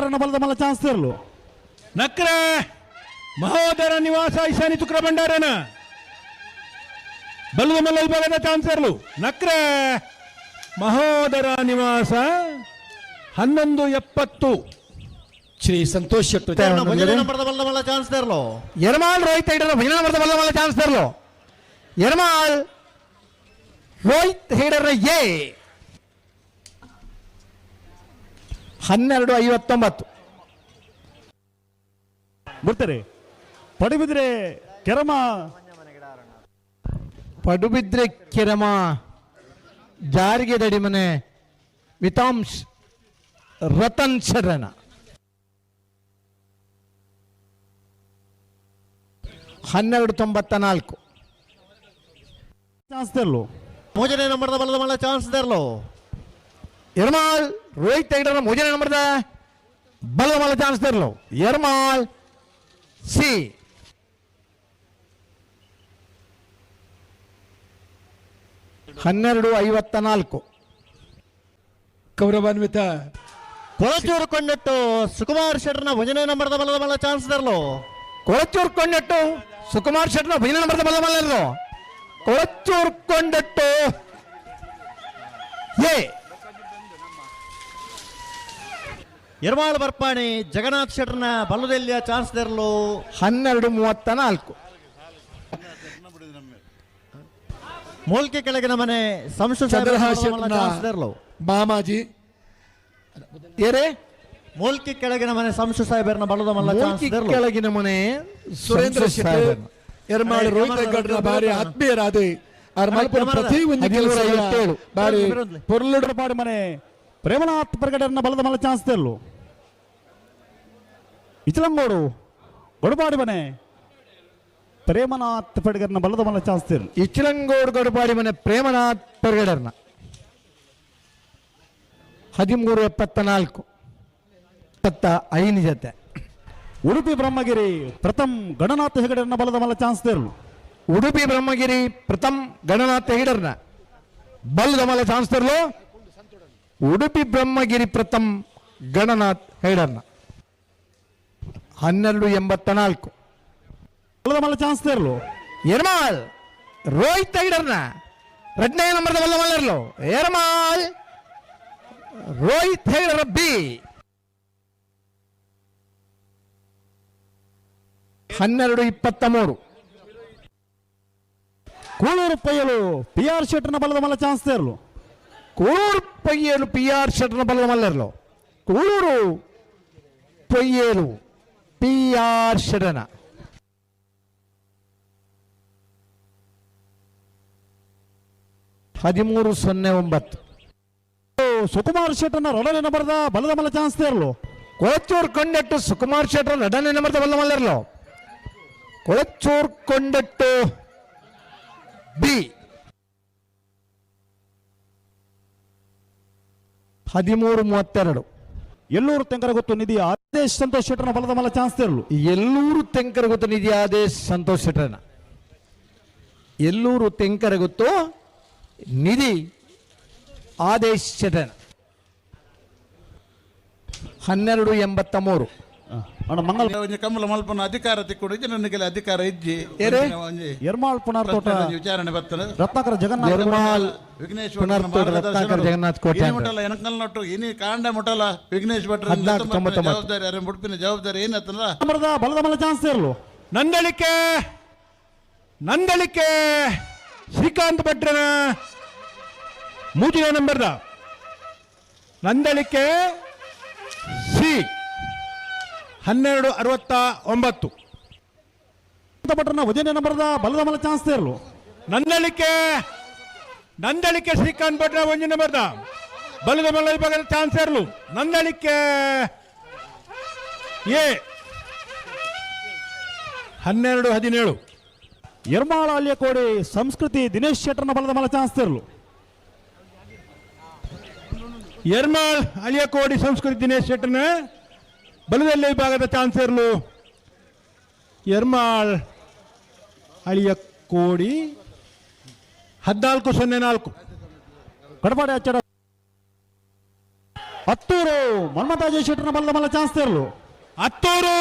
ಭಂಡಾರನ ಬಲದ ಮಲ್ಲ ಚಾನ್ಸ್ ತೇರ್ಲು. ನಕ್ರೆ ಮಹೋದರ ನಿವಾಸ ಈಶಾನಿ ತುಕ್ರ ಭಂಡಾರನ ಬಲ್ಲದ ಮಲ್ಲ ವಿಭಾಗದ ಚಾನ್ಸರ್ಲು. ನಕ್ರೆ ಮಹೋದರ ನಿವಾಸ 11:70. ಶ್ರೀ ಸಂತೋಷ್ ಶೆಟ್ಟಿ. ಒಂಜನೇ ನಂಬರ್ದ ಬಲ್ಲ ಮಲ್ಲ ಚಾನ್ಸ್ ದೇರ್ಲು. ಎರ್ಮಾಲ್ ರೋಹಿತ್ ಹೆಗ್ಡರ್ನ ಒಂಜನೇ ನಂಬರ್ದ ಬಲ್ಲ ಮಲ್ಲ ಚಾನ್ಸ್ ತೇರ್ಲು. ಎರ್ಮಾಲ್ ರೋಹಿತ್ ಹೆಗ್ಡರ್ನ ಎ. 12:59. ಬರ್ತಾರೆ ಪಡುಬಿದ್ರೆ ಕೆರಮ. ಪಡುಬಿದ್ರೆ ಕೆರಮ ಜಾರಿಗೆ ದಡಿಮನೆ ಮಿತಾಂಶ್ ರತನ್ ಶರಣ. 12:94. ಚಾನ್ಸ್ ತೇರ್ಲು. ಮೂಜನೇ ನಂಬರ್ದ ಬಲ್ಲದ ಮಲ್ಲ ಚಾನ್ಸ್ ದೇರ್ಲು. ಎರ್ಮಾಲ್ ರೋಹಿತ್ ಹೆಗ್ಡರ್ನ ಮೂಜನೇ ನಂಬರ್ದ ಬಲ್ಲ ಮಲ್ಲ ಚಾನ್ಸ್ ತೇರ್ಲು. ಎರ್ಮಾಲ್ ಸಿ. 12:54. ಗೌರವಾನ್ವಿತ ಕೊಳಚೂರು ಕೊಂಡೆಟ್ಟು ಸುಕುಮಾರ್ ಶೆಟ್ಟರ್ನ ಒಂಜನೇ ನಂಬರ್ದ ಬಲ್ಲದ ಮಲ್ಲ ಚಾನ್ಸ್ ದೇರ್ಲು. ಕೊಳಚೂರು ಕೊಂಡೆಟ್ಟು ಸುಕುಮಾರ್ ಶೆಟ್ಟರ್ನ ಒಂಜನೇ ನಂಬರ್ದ ಬಲ್ಲ ಮಲ್ಲರು. ಕೊಳಚೂರು ಕೊಂಡೆಟ್ಟು ಎ. ಎರ್ಮಾಳ್ ಬರ್ಪಾಣಿ ಜಗನ್ನಾಥ್ ಶೆಟ್ಟರ್ನ ಬಲ್ಲದೆಲ್ಲಿಯ ಚಾನ್ಸ್ ದೇರ್ಲು. 12:34. ಮೂಲ್ಕಿ ಕೆಳಗಿನ ಮನೆ ಸಂಶು ಚಂದ್ರಹಾಸ್ ಚಾನ್ಸ್ ದೇರ್ಲು. ಮಾಮಾಜಿ. ಏರೇ? ಮೂಲ್ಕಿ ಕೆಳಗಿನ ಮನೆ ಸಂಶು ಸಾಹೇಬರ್ನ ಬಲ್ಲದ ಮಲ್ಲ ಚಾನ್ಸ್ ಮೂಲ್ಕಿ ದೇರ್ಲು. ಕೆಳಗಿನ ಮನೆ ಸುರೇಂದ್ರ ಸಂಸು ಶೆಟ್ಟಿ ಸಾಹೇಬರ್ನ. ಎರ್ಮಾಳ್ ರೋಹಿತ್ ಹೆಗ್ಗಡ್ನ ಬಾರಿ ಆತ್ಮೀಯರಾದೆ ಆರ್ ಮಲ್ಪುನ ಪ್ರತಿ ಒಂದು ಕೆಲಸ 13:57. ಬಾರಿ ಪೊರ್ಲುಡು. ಗಡಪಾಡಿ ಮನೆ ಪ್ರೇಮನಾಥ್ ಪರ್ಗಡರ್ನ ಬಲದ ಮಲ್ಲ ಚಾನ್ಸ್ ತೇರ್ಲು. ಇಚಲಂಗೋಡು ಗೊಡಪಾಡಿ ಮನೆ ಪ್ರೇಮನಾಥ್ ಪಡ್ಗರ್ನ ಬಲದ ಮಲ್ಲ ಚಾನ್ಸ್ ತೇರ್ಲು. ಇಚ್ಚಲಂಗೋಡು ಗಡುಪಾಡಿ ಮನೆ ಪ್ರೇಮನಾಥ್ ಪೆರ್ಗಡರ್ನ. 13:74. 25 ಜೊತೆ. ಉಡುಪಿ ಬ್ರಹ್ಮಗಿರಿ ಪ್ರಥಮ್ ಗಣನಾಥ ಹೆಗಡೆಯನ್ನ ಬಲದ ಮಲ್ಲ ಚಾನ್ಸ್ ತೇರ್ಲು. ಉಡುಪಿ ಬ್ರಹ್ಮಗಿರಿ ಪ್ರಥಮ್ ಗಣನಾಥ ಹೆಗಡರ್ನ ಬಲ್ಲದ ಮಲ್ಲ ಚಾನ್ಸ್ ತೇರ್ಲು. ಉಡುಪಿ ಬ್ರಹ್ಮಗಿರಿ ಪ್ರಥಮ್ ಗಣನಾಥ್ ಹೆಗಡರ್ನ. 12:84. ಬಲದ ಮಲ್ಲ ಚಾನ್ಸ್ ತೇರ್ಲು. ಎರ್ಮಾಲ್ ರೋಹಿತ್ ಹೆಗಡರ್ನ ಎರಡನೇ ನಂಬರ್ದ ಬಲ್ಲ ಮಲ್ಲರ್ಲು. ಎರ್ಮಾಲ್ ರೋಹಿತ್ ಹೆಗಡರ ಬಿ. 12:23. ಕೂಳೂರು ಪೈಯಲು ಪಿ ಆರ್ ಶೆಟ್ಟರ್ನ ಬಲದ ಮಲ್ಲ ಚಾನ್ಸ್ ತೇರ್ಲು. ಕೂಳೂರು ಪೊಯ್ಯೇಲು ಪಿ ಆರ್ ಶೆಟ್ಟರ್ನ ಬಲ್ಲ ಮಲ್ಲರ್ಲು. ಕೂಳೂರು ಪೊಯ್ಯೇಲು ಪಿ ಆರ್ ಶೆಟ್ಟರ್ನ. 13:09. ಸುಕುಮಾರ್ ಶೆಟ್ಟರ್ನ ಎರಡನೇ ನಂಬರ್ದ ಬಲದ ಮಲ್ಲ ಚಾನ್ಸ್ ತೇರ್ಲು. ಕೊಳಚೂರು ಕೊಂಡೆಟ್ಟು ಸುಕುಮಾರ್ ಶೆಟ್ಟರ್ ಎರಡನೇ ನಂಬರ್ದ ಬಲ್ಲ ಮಲ್ಲರ್ಲು. ಕೊಳಚೂರು ಕೊಂಡೆಟ್ಟು ಬಿ. 13:32. ಎಲ್ಲೂರು ತೆಂಕರಗುತ್ತು ನಿಧಿ ಆದೇಶ್ ಸಂತೋಷ್ ಶೆಟ್ಟರ್ನ ಬಲದ ಮಲ್ಲ ಚಾನ್ಸ್ ತೇರ್ಲು. ಎಲ್ಲೂರು ತೆಂಕರಗುತ್ತು ನಿಧಿ ಆದೇಶ್ ಸಂತೋಷ್ ಶೆಟ್ಟರ್ನ. ಎಲ್ಲೂರು ತೆಂಕರಗುತ್ತು ನಿಧಿ ಆದೇಶ್ ಶೆಟ್ಟರ್ನ. 12:83. ಅಣ್ಣ ಮಂಗಲ್. ಒಂಜಿ ಕಮ್ಮಲ ಮಲ್ಪನ ಅಧಿಕಾರ ತಿಕ್ಕುಡು ಇಜ್ಜಿ, ನನಗೆ ಅಧಿಕಾರ ಇಜ್ಜಿ. ಏರೆ? ಒಂಜಿ ಎರ್ಮಾಳ್ ಪುನರ್ ತೋಟ. ಪ್ರಶ್ನೆ ಒಂಜಿ ವಿಚಾರಣೆ ಬರ್ತದೆ. ರತ್ನಾಕರ ಜಗನ್ನಾಥ. ಎರ್ಮಾಲ್ ವಿಘ್ನೇಶ್ ಪುನರ್ತೋಟ ರತ್ನಾಕರ್ ಜಗನ್ನಾಥ್ ಕೋಟೆ. ಮುಟ್ಟಲ್ಲ ಎನಕಲ್ ನಟ್ಟು ಇನಿ ಕಾಂಡ ಮುಟ್ಟಲ್ಲ ವಿಘ್ನೇಶ್ ಭಟ್ರ 14:99. ಜವಾಬ್ದಾರಿ ಅರೆ ಮುಡ್ಪಿನ ಜವಾಬ್ದಾರಿ ಏನತ್ತಲ್ಲ. ನಂಬರ್ದ ಬಲದ ಮಲ್ಲ ಚಾನ್ಸ್ ತೇರ್ಲು. ನಂದಳಿಕೆ ನಂದಳಿಕೆ ಶ್ರೀಕಾಂತ್ ಭಟ್ರನ ಮೂಜಿನ ನಂಬರ್ದ ನಂದಳಿಕೆ ಸಿ. 12:69. ಭಟ್ರನ ವಜನೆ ನಂಬರ್ದ ಬಲದ ಮಲ್ಲ ಚಾನ್ಸ್ ತೇರ್ಲು. ನಂದಳಿಕೆ ನಂದಳಿಕೆ ಶ್ರೀಕಾಂತ್ ಭಟ್ರ ಒಂಜಿ ನಂಬರ್ದ ಬಲದ ಮಲ್ಲ ವಿಭಾಗದ ಚಾನ್ಸರ್ಲು. ನಂದಳಿಕೆ ಎ. 12:17. ಎರ್ಮಾಳ ಅಲ್ಲಿಯಕೋಡಿ ಸಂಸ್ಕೃತಿ ದಿನೇಶ್ ಶೆಟ್ಟರ್ನ ಬಲದ ಮಲ್ಲ ಚಾನ್ಸ್ ತೇರ್ಲು. ಎರ್ಮಾಳ್ ಅಳಿಯಕೋಡಿ ಸಂಸ್ಕೃತಿ ದಿನೇಶ್ ಶೆಟ್ಟರ್ನ ಬಲದಲ್ಲಿ ವಿಭಾಗದ ಚಾನ್ಸರ್ಲು. ಎರ್ಮಾಳ್ ಅಳಿಯಕೋಡಿ 14:04. ಕಡಪಾಡಿ ಅಚ್ಚಡ. ಹತ್ತೂರು ಮನ್ಮಥಾಜಯ ಶೆಟ್ಟರ್ನ ಬಲದ ಮಲ್ಲ ಚಾನ್ಸ್ ತೇರ್ಲು. ಅತ್ತೂರು,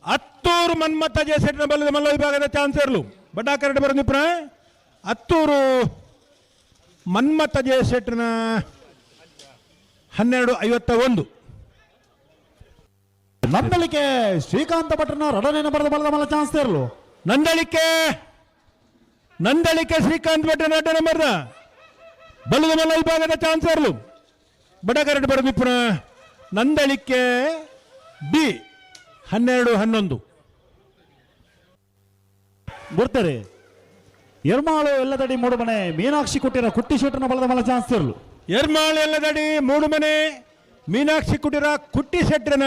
ಅತ್ತೂರು ಮನ್ಮಥ ಜಯಸೆಟ್ನ ಬಲದ ಮಲ್ಲ ವಿಭಾಗದ ಚಾನ್ಸರ್ಲು ಬಡಾಕರಡೆ ಬರಂದಿಪ್ರ. ಅತ್ತೂರು ಮನ್ಮಥ ಜಯಸೆಟ್ನ 12:51. ನಂದಳಿಕೆ ಶ್ರೀಕಾಂತ ಭಟ್ರನ ಎರಡನೇ ನಂಬರದ ಬಲದ ಮಲ್ಲ ಚಾನ್ಸ್ ತೇರ್ಲು. ನಂದಳಿಕೆ, ನಂದಳಿಕೆ ಶ್ರೀಕಾಂತ್ ಭಟ್ಟ ನಡ್ಡ ನಂಬರ್ದ ಬಲದ ಮಲ್ಲ ವಿಭಾಗದ ಚಾನ್ಸರ್ಲು ಬಡಕರಡು ಬರದಿಪ್ಪುನ. ನಂದಳಿಕೆ ಬಿ 12:11. ಬರ್ತಾರೆ ಎರ್ಮಾಳು ಎಲ್ಲದಡಿ ಮೂಡುಮನೆ ಮೀನಾಕ್ಷಿ ಕುಟ್ಟಿರ ಕುಟ್ಟಿ ಶೆಟ್ಟರ್ನ ಬಲದ ಮಲ್ಲ ಚಾನ್ಸ್ ತೇರ್ಲು. ಎರ್ಮಾಳು ಎಲ್ಲದಡಿ ಮೂಡು ಮನೆ ಮೀನಾಕ್ಷಿ ಕುಟಿರ ಕುಟ್ಟಿ ಶೆಟ್ರನ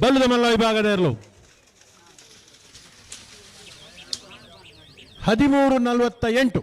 ಬಲ್ಲದ ಮಲ್ಲ ವಿಭಾಗದ ಇರಲು 13:48.